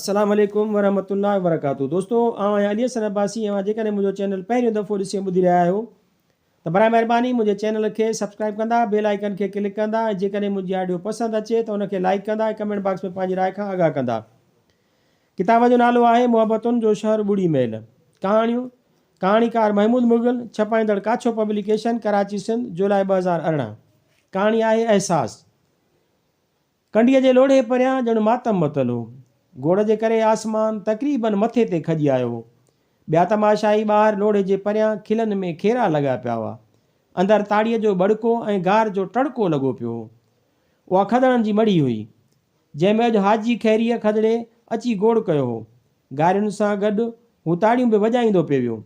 السلام عليڪم ورحمة الله وبرڪاته دوستو آئون آهيان علي حسن عباسي اوهان جيڪڏهن منهنجو چينل پهريون دفعو ڏسي ۽ ٻڌي رهيا آهيو ته برائي مهرباني منهنجي چينل کي سبسڪرائب ڪندا بيل آئيڪن کي ڪلڪ ڪندا ۽ جيڪڏهن منهنجي آڊيو پسند اچي ته ان کي لائيڪ ڪندا ۽ ڪمينٽ باڪس ۾ پنهنجي راء کان آگاهه ڪندا ڪتاب جو نالو آهي محبتن جو شهر ٻڙي ميل ڪهاڻيون ڪهاڻيڪار محمود مغل ڇپائيندڙ ڪاڇو پبليڪيشن ڪراچي سنڌ جولاء 2018 ڪهاڻي آهي احساس ڪنڊيء جي لوڙهي پريان ڄڻ ماتم متل هو. گوڙ جي ڪري آسمان تقريباً مٿي تي کڄي آيو هو. ٻيا تماشائي ٻاهر لوڙهي جي پريان کلن ۾ کيرا لڳا پيا هئا. اندر تاڙيء جو ٻڙڪو ۽ گار جو ٽڙڪو لڳو پيو هو. اها کدڙن جي مڙهي هئي، جنهن ۾ اڄ حاجي خيريء کدڙي اچي گوڙ ڪيو هو. گارين سان گڏ هو تاڙيون به وڄائيندو پئي ويو.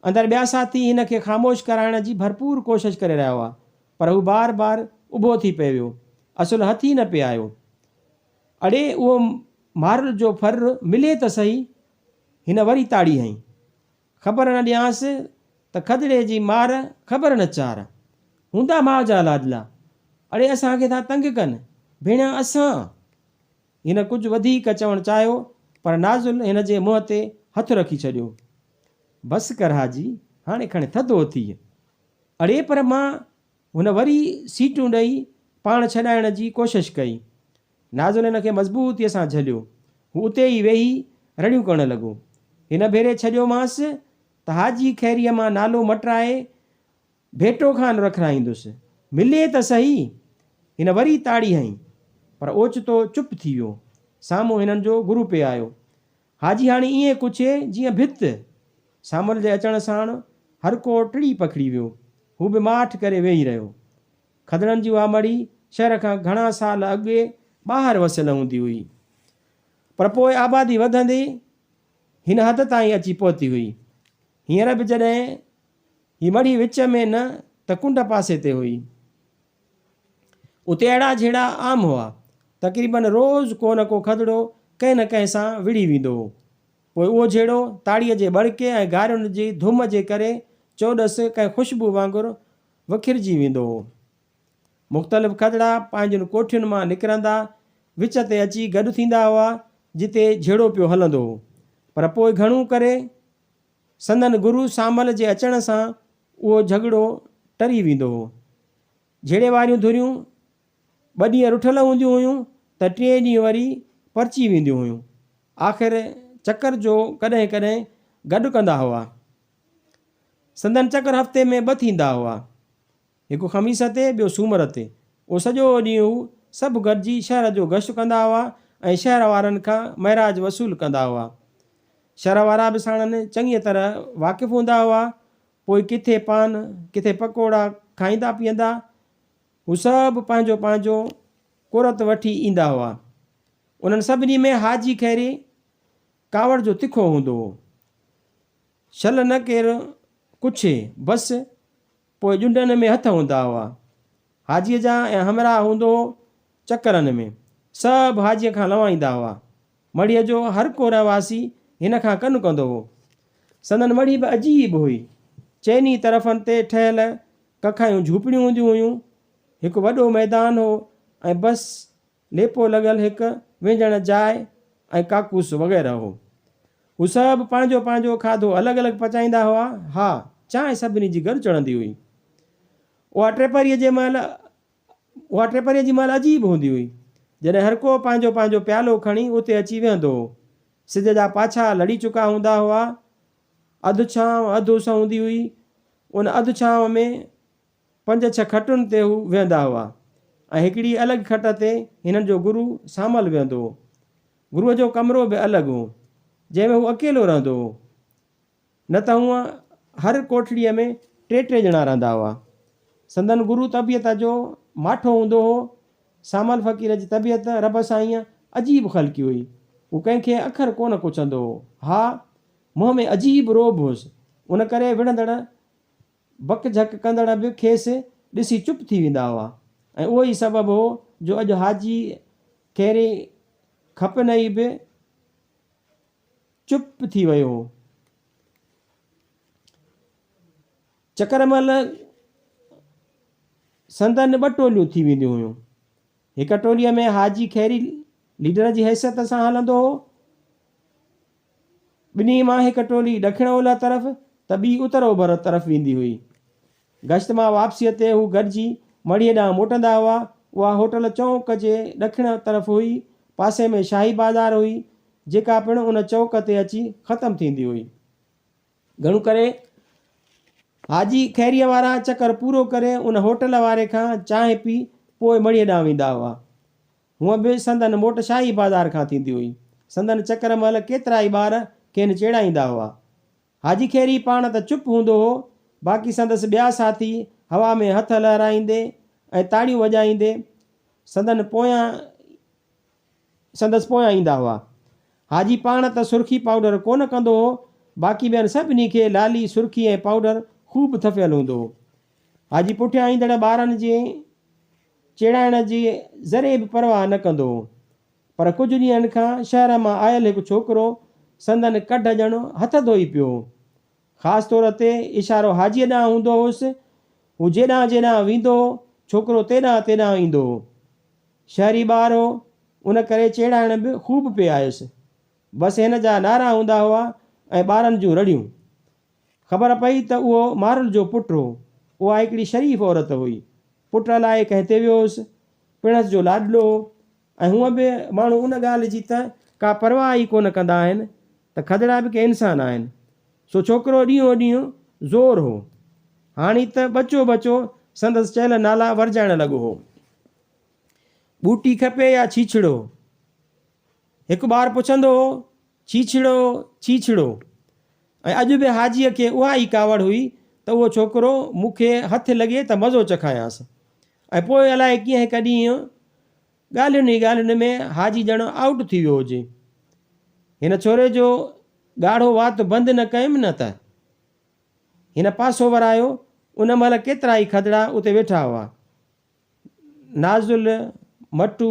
اندر ٻيا ساٿي هن کي خاموش ڪرائڻ جي ڀرپور ڪوشش ڪري رهيا هئا، پر هو بار بار اڀو ٿي پئي ويو. اصل هٿ ئي نه پئي آيو. اڙي اهو مارل جو ڦر ملي ته سهي! هن وري تاڙي هنئي. خبر نه ڏيانس ته کدڙي جي مار خبر نه چار. هوندا ماء جا لاڏلا. اڙي اسان کي ٿا تنگ ڪن، ڀيڻيا اسان! هن ڪجهه وڌيڪ چوڻ چاهيو، پر نازل هن جي منهن تي هٿ رکي ڇڏيو. بس ڪر حاجي، هاڻي کڻي ٿڌو ٿيء. اڙي پر مان. هن وري سيٽون ڏئي پاڻ ڇڏائڻ جي ڪوشش ڪئي. نازل هن کي مضبوطيء سان جهليو. هو اتي ئي ويهي رڙيون ڪرڻ لڳو. هن ڀيري ڇڏيومانس ته حاجي خيريء مان نالو مٽرائي ڀيٽو خان رکرائيندس. ملي ته سهي! هن وري تاڙي هنئي، پر اوچتو چپ ٿي ويو. سامهون هنن جو گرو پئي آيو. حاجي هاڻي ائين ڪڇي جيئن ڀت. سامل جي اچڻ ساڻ هر ڪو ٽڙي پکڙي ويو. هو به ماٺ ڪري ويهي رهيو. کدڙن جي اها مڙهي شهر کان گهڻا سال اڳي ٻاهر وسيل هوندي هئي. پر پوء آبادي وڌندي هن حد تائين اچي پهتي هئي. هينئر به جڏهن هي مڙهي وچ ۾ نه ته ڪنڊ پاسي تي هئي. اتي اهڙا جهيڙا عام هئا. تقريباً روز ڪو نه ڪو کدڙو ڪنهن نه ڪنهن سان وڙهي ويندو هو. پوء اهو جهيڙو تاڙيء جي ٻڙڪي ۽ گارين جي ڌم جي ڪري چوڏس ڪنهن خوشبو وانگر وکرجي ويندو هو. مختلف کدڙا پنهنجين ڪوٺين مان نڪرندا وچ تي اچي گڏ ٿيندا هئا، جتي جهيڙو پيو هلندو هو. پر پوء گهڻو ڪري سندن گرو سامل جي اچڻ سان اهو جهڳڙو ٽري ويندو هو. جهيڙي واريون ڌريون ٻه ڏينهن رٺل هونديون هيون ته ٽئين ڏينهن وري پرچي وينديون هيون. آخر چڪر جو ڪڏهن ڪڏهن گڏ ڪندا هئا. سندن چڪر هفتي ۾ ٻه ٿيندا هئا. هڪ خميس تي ٻيو سومر تي. اهو سڄو ڏينهن هو سڀ گڏجي شهر جو گشت ڪندا هئا ۽ شهر وارن کان معراج وصول ڪندا هئا. شهر وارا به ساڻن چڱيء طرح واقف هوندا هئا. پوء ڪٿي پان، ڪٿي پڪوڙا کائيندا پيئندا، هو سڀ پنهنجو پنهنجو ڪرت وٺي ايندا هئا. انهن سڀني ۾ حاجي خيري ڪاوڙ جو تکو هوندو هو. شل نه ڪير ڪڇي، بس پوء ڄنڊن ۾ هٿ هوندا هئا حاجيء جا ۽ همراهه هوندو هو چڪرن ۾. سڀ حاجيء کان لوائيندا هئا. مڙهيء جو هر ڪو رهواسي هن کان ڪن ڪندو هو. سندن مڙهي به عجيب هئي. چئني طرفن تي ٺهيل ڪکايون جهوپڙيون هونديون هيون. هڪ وڏو ميدان هو ۽ بس ليپو لڳل هڪ وهنجڻ جاء ۽ ڪاڪوس وغيره هو. هو سڀ پنهنجو پنهنجو کاڌو الڳ الڳ پچائيندا هئا. ها، چانهه سڀني جي گڏ چڙهندي هئي. اها ٽيپهريء جي مهل اها ٽيپهريء جي مهل عجيب هوندي هئي، جڏهن هرڪو پنهنجو پنهنجو پيالو کڻي اتي اچي ويهندو هو. سج جا پاڇا لڙي چڪا هوندا هئا. اڌ ڇانو اڌ اس هوندي هئي. ان اڌ ڇانو ۾ پنج ڇهه کٽن تي هو ويهندا هئا ۽ هڪڙي الڳ کٽ تي هنن جو گرو سامل ويهندو هو. گروء جو ڪمرو به الڳ هو، جنهن ۾ هو اڪيلو رهندو هو. نه ته هونء هر ڪوٺڙيء ۾ ٽي ٽي ڄڻا رهندا هئا. سندن گرو طبيعت جو ماٺو هوندو هو. سامل فقير جي طبيعت رب سائينء عجيب خلقي هئي. هو ڪنهن کي اکر ڪونه ڪڇندو هو. ها، منهن ۾ عجيب رعب هوس. ان ڪري وڙهندڙ بڪ جهڪ ڪندڙ به کيس ڏسي چپ ٿي ويندا هئا ۽ اهو ئي سبب هو جو اڄ حاجي خيري کپنئي به چپ ٿي ويو هو. چڪر مهل سندن ٻه ٽوليون ٿي وينديون هيون. هڪ ٽوليء ۾ حاجي خيري ليڊر جي حيثيت سان هلندو هو ٻنهي مان هڪ ٽولي ڏکڻ اولهه طرف ته ٻي اتر اوڀر طرف ويندي هئي. گشت مان واپسيء تي هو گڏجي مڙهيء ڏانهن موٽندا هئا. اها هوٽل چونڪ جي ڏکڻ طرف هئي. پاسي ۾ شاهي بازار هئي، جيڪا پڻ ان چونڪ تي اچي ختم ٿيندي هئي. گهڻو ڪري حاجي خيريء وارا چڪر پورو ڪري ان هوٽل واري کان چانهه پي پوء مڙهيء ڏانهن ويندا هئا. هونء به سندن موٽ شاهي بازار کان ٿيندي هئي. سندن چڪر مهل ڪيترائي ٻار کين چيڙائيندا هئا. حاجي خيري پاڻ ته چپ هوندو هو، باقي سندس ٻيا ساٿي هوا ۾ هٿ لهرائيندي ۽ تاڙيون وڄائيندي سندن پويان سندس پويان ايندا هئا. حاجي پاڻ ته سرخي پائوڊر ڪونه ڪندو هو، باقي ٻين سڀني کي لالي، سرخي ۽ پائوڊر خوب ٿڦيل هوندو هو. حاجي پٺيان ايندڙ ٻارن جي چيڙائڻ جي ذري به پرواهه نه ڪندو هو. پر ڪجهه ڏينهن کان شهر مان آيل هڪ ڇوڪرو سندن ڪڍ ڄڻ هٿ ڌوئي پيو هو. خاص طور تي اشارو حاجيء ڏانهن هوندو هوس. هو جيڏانهن جيڏانهن ويندو هو، ڇوڪرو تيڏانهن تيڏانهن ايندو هو. شهري ٻار هو، ان ڪري چيڙائڻ به خوب پئي آيس. بس هن جا نعرا هوندا هئا ۽ ٻارن جون رڙيون. خبر پئي ته اهو مارل جو پٽ هو. اها هڪڙي شريف عورت هئي. پٽ الائي ڪنهن تي ويو هوس. پڻس جو لاڏلو هو. ۽ هونء به ماڻهو ان ڳالهه جي ته ڪا پرواهه ئي ڪونه ڪندا آهن ته کدڙا به ڪي انسان آهن. سو ڇوڪرو ڏينهون ڏينهن زور هو. هاڻي ته ٻچو ٻچو سندس چيل نالا ورجائڻ لڳو هو. ٻوٽي کپي يا ڇيڇڙو؟ هڪ ٻار پڇندو هو، ڇيڇڙو، ڇيڇڙو. ۽ اڄ به حاجيء کي اها ئي ڪاوڙ هئي ته اهو ڇوڪرو مون کي هٿ لڳي ته مزو چکايانس. ۽ پوء الائي ڪيئن هڪ ڏينهن ڳالهين ئي ڳالهين ۾ حاجي ڄڻ آئوٽ ٿي ويو هجي. هن ڇوري جو ڳاڙهو وات بند نه ڪيم نه ته. هن پاسو ورايو. ان مهل ڪيترائي کدڙا اتي ويٺا هئا. نازل، مٽو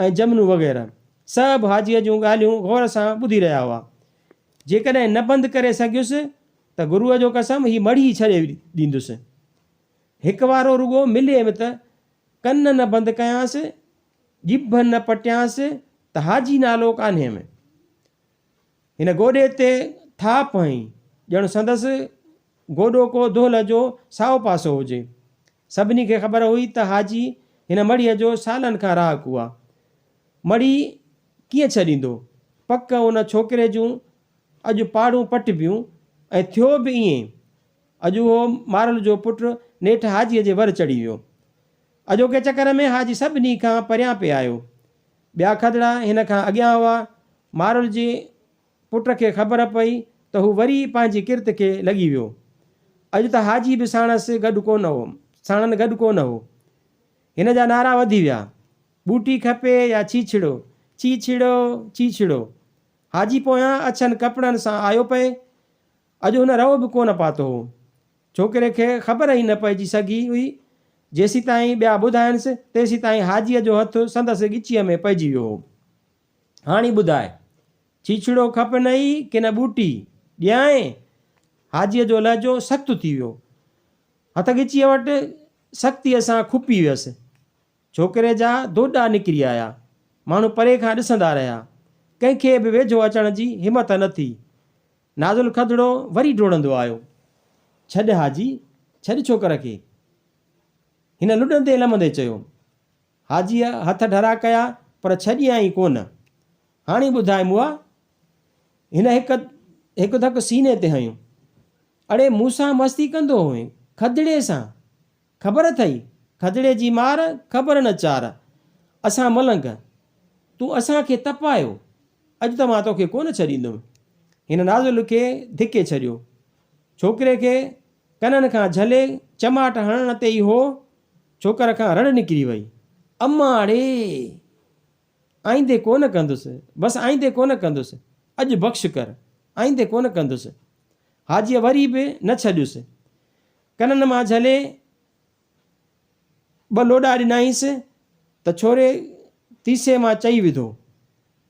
۽ جمنو وغيره. سڀ حاجيء جون ڳالهيون غور سان ٻڌي رهيا هئا. جيڪڏهن نه بند ڪري سگهيس ته گروء جو قسم هي مڙهي ڇڏي ڏيندس. هڪ وارو رڳو مليم ته ڪن نه بند ڪيانس، ڄڀ نه پٽيانس ته حاجي نالو ڪانهيم. هن گوڏي تي ٿاپ هنئي، ڄڻ سندس گوڏو ڪو دهل جو سائو پاسو هجي. سڀني کي خبر هئي ته حاجي هن مڙهيء جو سالن کان رهاڪو آ. مڙهي ڪيئن ڇڏيندو؟ پڪ ان ڇوڪري جون اڄ پاڙون پٽبيون ۽ ٿيو به ائين. اڄ اهو مارل جو پٽ نيٺ حاجيء جي ور چڙهي ويو. اڄوڪي چڪر ۾ حاجي سڀني کان پريان پئي آيو. ٻيا کدڙا هن کان اڳيان هئا. مارل جي پٽ کي خبر پئي ته هو وري پنهنجي ڪرت کي لڳي ويو. اڄ ته حاجي به ساڻس گڏ ڪونه هو. ساڻن گڏ ڪونه هو. هن جا نعرا وڌي ويا. ٻوٽي کپي يا ڇيڇڙو، ڇيڇڙو، ڇيڇڙو. حاجي پويان اڇن ڪپڙن سان آيو پئي. اڄ هن رئو به ڪونه پاتو هو. ڇوڪري کي خبر ئي نه پئجي سگهي هئي. جيسيتائين ٻيا ٻڌائينس، تيسيتائين حاجيء جو هٿ سندس ڳچيء ۾ پئجي ويو هو. هاڻي ٻڌاء، ڇيڇڙو کپنئي ڪي نه ٻوٽي؟ ڏيانء؟ حاجيء جو لهجو سخت ٿي ويو. هٿ ڳچيء وٽ سختيء سان کپي ويس. ڇوڪري جا دوڏا نڪري آيا. ماڻهو پري کان ڏسندا رهيا. ڪنهن کي به ويجهو اچڻ جي همت نه ٿي. نازل کدڙو وري ڊوڙندو آيو. ڇڏ حاجي، ڇڏ ڇوڪر کي. هن لڏندي لمندي چيو. حاجيء هٿ ڍرا ڪيا پر ڇڏيائين ڪونه. هاڻي ٻڌاء مئا. هن هڪ هڪ ڌڪ سيني تي هنيو. اڙي مون سان مستي ڪندو هئين، کدڙي سان. خبر اٿئي، کدڙي جي مار، خبر نه چار. اسان ملنگ، تون اسان کي تپايو، اڄ ته مان توکي ڪونه ڇڏيندم. هن نازل کي ڌڪي ڇڏيو. ڇوڪري کي ڪنن کان جهلي چماٽ هڻڻ تي ئي هو، ڇوڪر کان رڙ نڪري وئي، امان ڙي! آئيندي ڪونه ڪندس، بس آئيندي ڪونه ڪندس، اڄ بخش ڪر، آئيندي ڪونه ڪندس. حاجيء وري به نه ڇڏيس. ڪنن مان جهلي ٻه لوڏا ڏنائينس ته ڇوري تيسي مان چئي وڌو،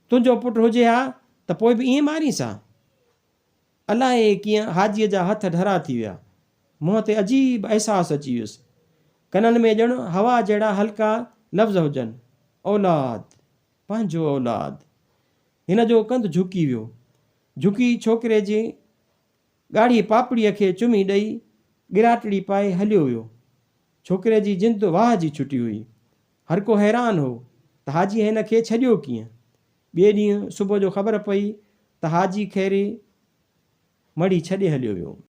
تنهنجو پٽ هجي ها ته پوء به ائين مارينس ها؟ الائي ڪيئن حاجيء جا هٿ ڍرا ٿي ويا. منهن تي عجيب احساس اچي ويس. ڪنن ۾ ڄڻ هوا جهڙا هلڪا لفظ هجن، اولاد! پنهنجو اولاد! هن جو ڪنڌ جهڪي ويو. جهڪي ڇوڪري جي ڳاڙهي پاپڙيء کي چمي ڏئي ڳراٽڙي پائي هليو ويو. ڇوڪري جي جند واهه جي ڇٽي هئي. هرڪو حيران هو ته حاجي هن کي ڇڏيو ڪيئن؟ ٻئي ڏينهن صبح جو خبر پئي ته حاجي خيري مڙهي ڇڏي هليو ويو.